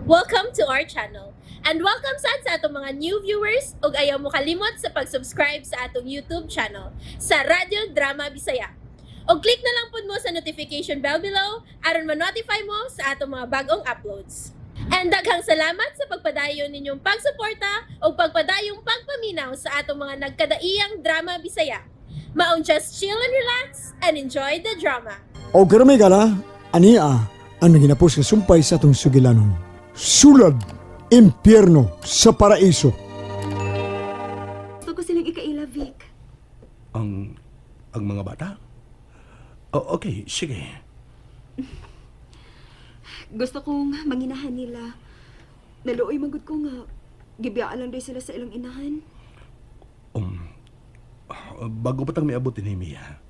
Welcome to our channel. And welcome sad sa atong mga new viewers ug ayaw mo kalimot sa pag-subscribe sa atong YouTube channel sa Radyo Drama Bisaya. Og click na lang pud mo sa notification bell below aron ma-notify mo sa atong mga bagong uploads. And daghang salamat sa pagpadayon ninyong pagsuporta ug pagpadayong pagpaminaw sa atong mga nagkadaiyang drama Bisaya. Maong just chill and relax and enjoy the drama. O karon gala, ania ang naginapos nga sumpay sa atong sugilanon. Sulad, impyerno sa paraiso. Gusto ko silang ikaila, Vic. Ang mga bata? Oh, okay, sige. Gusto kong manginahan nila. Naluoy magud ko nga. Gibiyaan lang day sila sa ilang inahan. Bago pa tang miabot ni Mia.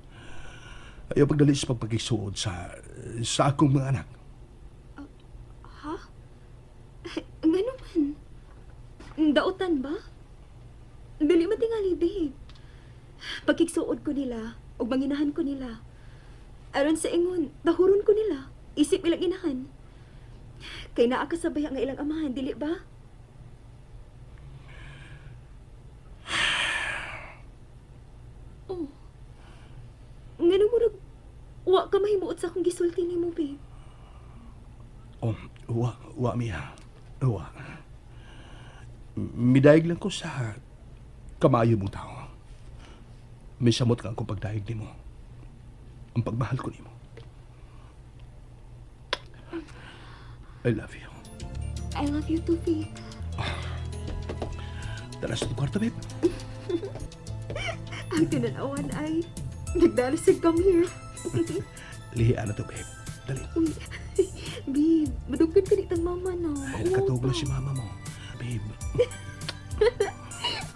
Ayaw pagdali sa pagpakigsuod sa akong mga anak. Ha? Ngano man? Dautan ba? Dili man tingali, babe. Pagkigsuod ko nila, ug manginahan ko nila. Aron sa ingon, dahuron ko nila. Isip ilang inahan. Kay naa ka sa baya nga ilang amahan, dili ba? Oh. Ngano murag wa ka mahimuot sa akong gisulti nimo, babe. Oh, wa, wa Mia. Wa. Midayeg lang ko sa kamayo mong tao. May samot ka akong pagdayeg nimo. Ang pagmahal ko nimo. I love you. I love you too, Vic. Tara sa kwarto, babe. Ang tinanawan ay nagdalasig come here. Lihian na to, babe. Dali. Uy, babe, maduggan ka nitang mama na. Ay, nakatog na si mama mo. Babe,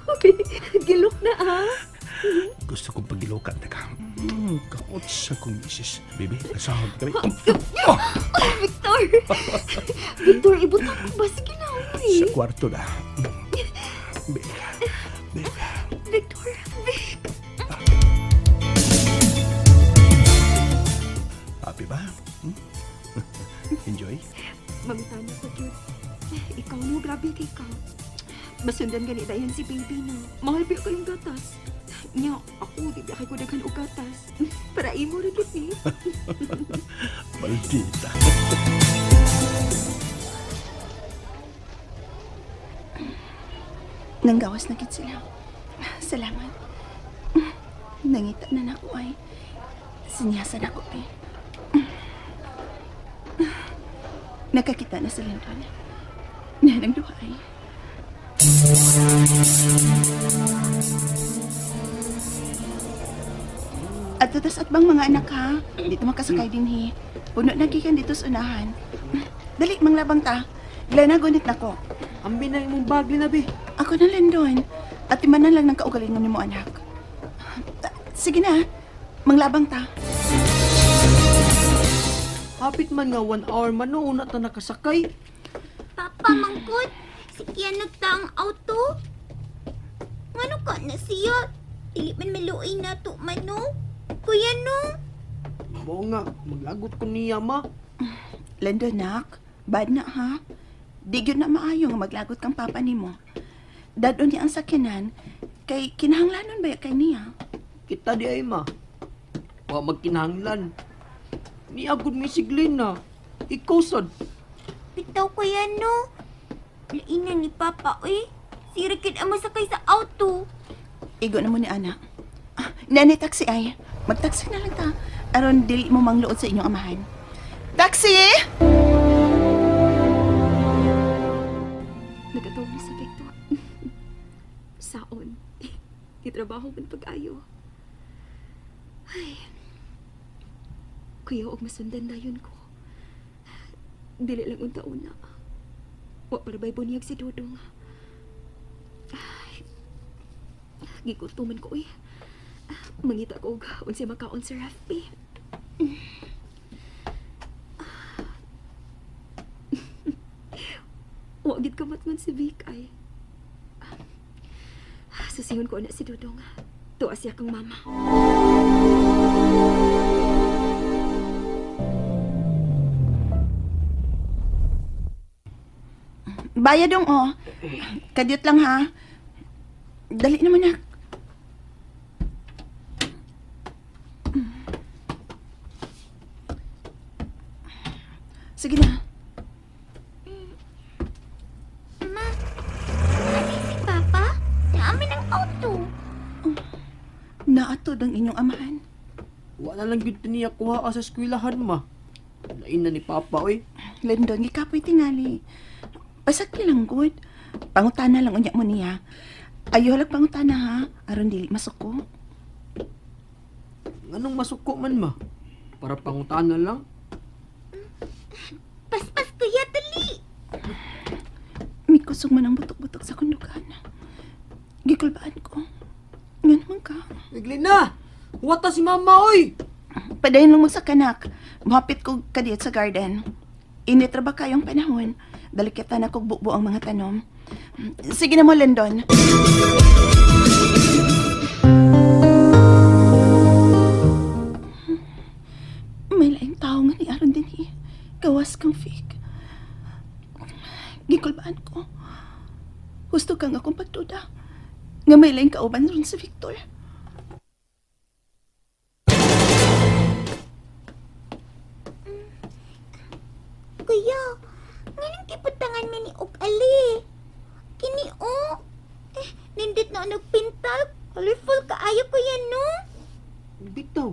Uy, gilok na ah. Gusto kong pagilukan na ka. Kaot sa kong misis. Baby, nasahod kami. Uy, Victor! Victor, ibutang ko ba? Sige na, uy. Sa kwarto na. Babe, babe. Victor, Vic. Happy ba? Hmm? Enjoy? Mangutana ko, cute. Ikaw no, grabe kay ka. Masundan gani dayon si baby na. Mahal ba kayong gatas? Nya, ako, di ba kay ko daghan og gatas? Para imo ra gid eh. Maldita. Nanggawas na gid sila. Salamat. Nangita na nako ay. Sinyasan ako, pe. Nakakita na sa Lindon. Nanang duha ay. At tutas at bang mga anak ha? Dito makasakay din hi. Puno na gikan dito sa unahan. Dali, manglabang ta. Glenna, gunit na ko. Ambi na imong bag na bi. Ako na lang doon. At imanan lang ng kaugalingon ni mo, anak. Sige na, manglabang ta. Hapit man nga 1 hour man no una ta nakasakay. Papa, mangkot. Si Kian nagtaang auto. Ngano ka na siya? Dili man maluoy na to man no? Kuya no? Mao nga maglagot ko niya ma. Lando, nak. Bad na, ha? Di gyud na maayo nga maglagot kang papa nimo. Dadon niya ang sakyanan, kay kinahanglanon ba kay niya? Kita di ay ma. Wa magkinahanglan. Niya gud mi siglin na. Ikaw sad. Bitaw kuya no? Lain na ni Papa, uy. Si Rikid ang masakay sa auto. Igo na mo ni ana. Ah, nanay, taxi ay. Magtaxi na lang ta. Aron dili mo mangluod sa inyong amahan. Taxi! Nagatawag na sa Victor. Saon. Gitrabaho man pag-ayo. Ay. Kuya, og masundan dayon ko. Dili lang unta una. Wa para bay bunyag si Dudong. Ay. Gigutuman ko uy. Mangita ko og unsay makaon sa Rafi. Wa gid kamatngon si Vic ay. Susihon ko na si Dudong. Tuwa siya kang mama. Bayad dong, oh. Kadyot lang, ha? Dali naman, nak. Sige na. Ma, ano si Papa? Naamin ang auto. Naatod ang inyong amahan. Wa na lang gyud niya kuha sa eskwelahan, ma. Lain na ni Papa, oy. Lendon, gikapoy tingali. Pasag lang, good. Pangutana lang unya mo niya. Ayaw lang pangutana, ha? Aron dili masuko. Nganong masuko man, ma? Para pangutana lang. Paspas, kuya, dali. Mikusog man ang butok-butok sa kundukan. Gikulbaan ko. Nga naman ka. Iglin na! Huwata si Mama, oy! Padayon lang magsakanak. Muhapit ko kadiyot sa garden. Init ra ba kayong panahon? Dalikitan na kog bubo ang mga tanom. Sige na mo, Lendon. May laing tao nga ni Aaron din eh. Gawas kang fake. Gikulbaan ko. Gusto kang akong pagduda. Nga may laing kauban ron si Victor. Kuya, nganong kiputangan man ni Og Ali? Kini o. Eh, nindot na nagpintal. Colorful kaayo kuya, no? Bitaw.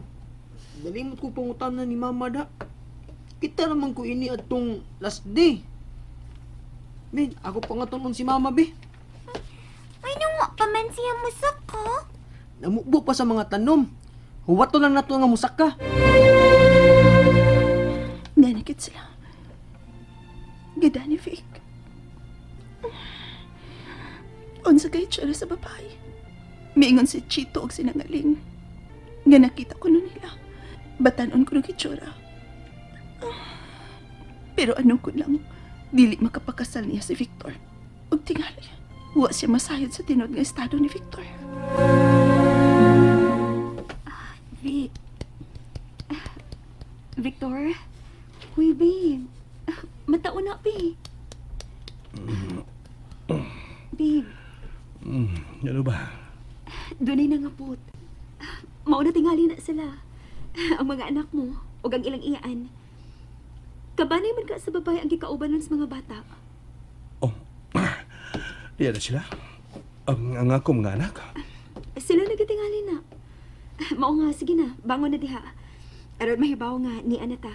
Nalimot ko pangutana ni Mama da. Kita naman ko ini atong last day. Min, ako pangatunon si Mama, be. Ay, nung wa pa man siya musak ko. Namukbo pa sa mga tanom. Huwato lang nato nga musaka. Nanakit sila. Ganda ni Vic. Unsa kay tsura sa babae. Miingon si Chito og sinangaling. Nga nakita ko nun nila. Batanon ko ng itsura. Pero ano ko lang, dili makapakasal niya si Victor. Ug tingali, wa siya masayod sa tinuod nga estado ni Victor. Vic. Victor? Huy, babe. Mataon na, babe. Babe, Ano ba? dunay nangapot. Mauna tingali na sila. Ang mga anak mo, ug ang ilang iyaan. Kabanay man ka sa babae ang gikauban nun sa mga bata. Oh, diya na sila. Ang akong mga anak. Sila nagatingali na. Mao nga, sige na, bangon na diha. Aron mahibaw nga ni Anata.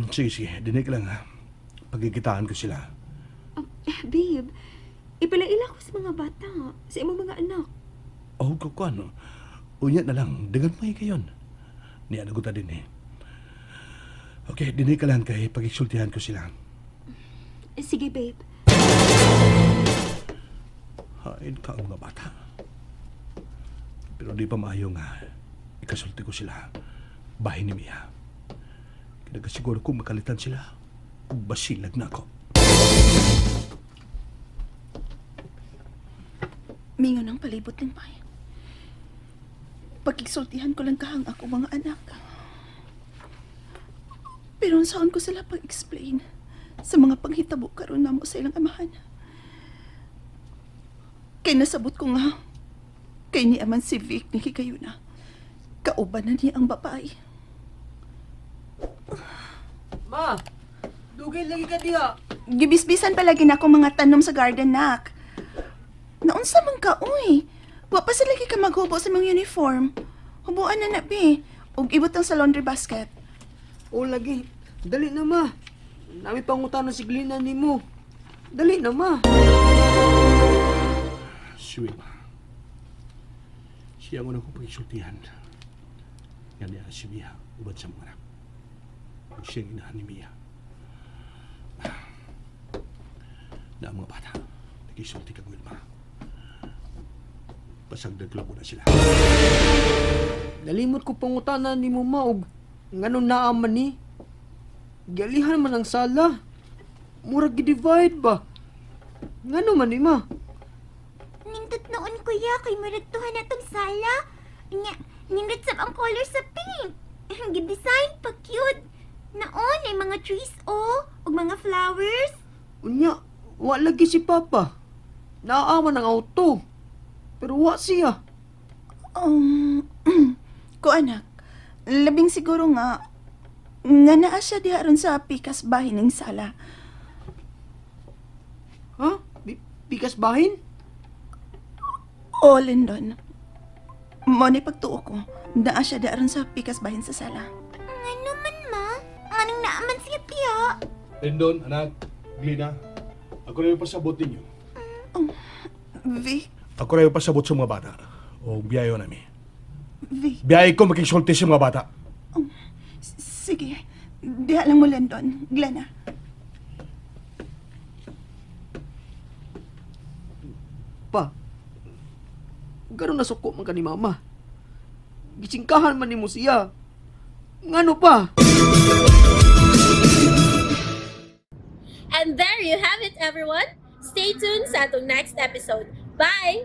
Sige, sige. Dinig lang ha. Pagkikitaan ko sila. Oh, babe, ipalaila ko sa mga bata, sa imong mga anak. Oh, ko ano. Unya na lang. Dagan may kayon. Ni ano ko ta din eh. Okay, dinig ka lang kay pag-exultihan ko sila. Sige, babe. Hain ka ang mga bata. Pero di pa maayo nga. Ikasulti ko sila. Bahin ni Mia. Kinagasiguro kung makalitan sila. Basilag na ako. Mingon ang palibot ng bayan. Pagkiksultihan ko lang kahang ako mga anak. Pero saan ko sila pag-explain sa mga panghitabo karon namo sa ilang amahan? Kay nasabot ko nga, kay ni aman si Vic ni kayo na, kauban na niya ang babae. Ma, dugay lagi ka diha. Gibisbisan palagi na akong mga tanom sa garden, nak. Naunsa man ka, uy. Wa pa sa lagi ka maghubo sa mga uniform. Hubuan na na, be. Ug ibutang sa laundry basket. O lagi, dali na ma. Nami pangutana si Glina nimo. Dali na ma. Si Wilma. Siya ang unang kong pag-isultihan. Nga niya si Mia, uban sa mga anak. Ug Siya ang inahan ni Mia. Na ang mga bata, nag-isulti kang Wilma. Pasagdag lang ko na sila. Nalimot ko pangutana nimo ma og nganong naa man ni. Galihan man ang sala. Murag gi-divide ba? Ngano man ni ma? Nindot noon, kuya, kay maragtuhan na tong sala. Nya, nindot sab ang color sa pink. Gidesign pa cute. Naon ay mga trees oh, ug mga flowers. Unya, Wa lagi si Papa. Naaaman ang auto. Pero wa siya. Ko anak, labing siguro nga, nga naa siya diha ron sa pikas bahin ning sala. Ha? Bikas bahin? O, Lindon. Mo ni pagtuo ko, naa siya diha ron sa pikas bahin sa sala. Ngano man, ma? Nganong naaman siya diha? Lindon, anak, Glina, ako na yung pasabot ninyo. Vic, Ako na yung pasabot sa mga bata. O biyayo nami. Vic, Biyahe ko makisulti sa mga bata. sige. Diha lang mo, Lindon. Glenna. Pa, gano'n nasuko man ka ni Mama. Gisingkahan man nimo siya. Ngano pa? And there you have it, everyone. Stay tuned sa atong next episode. Bye!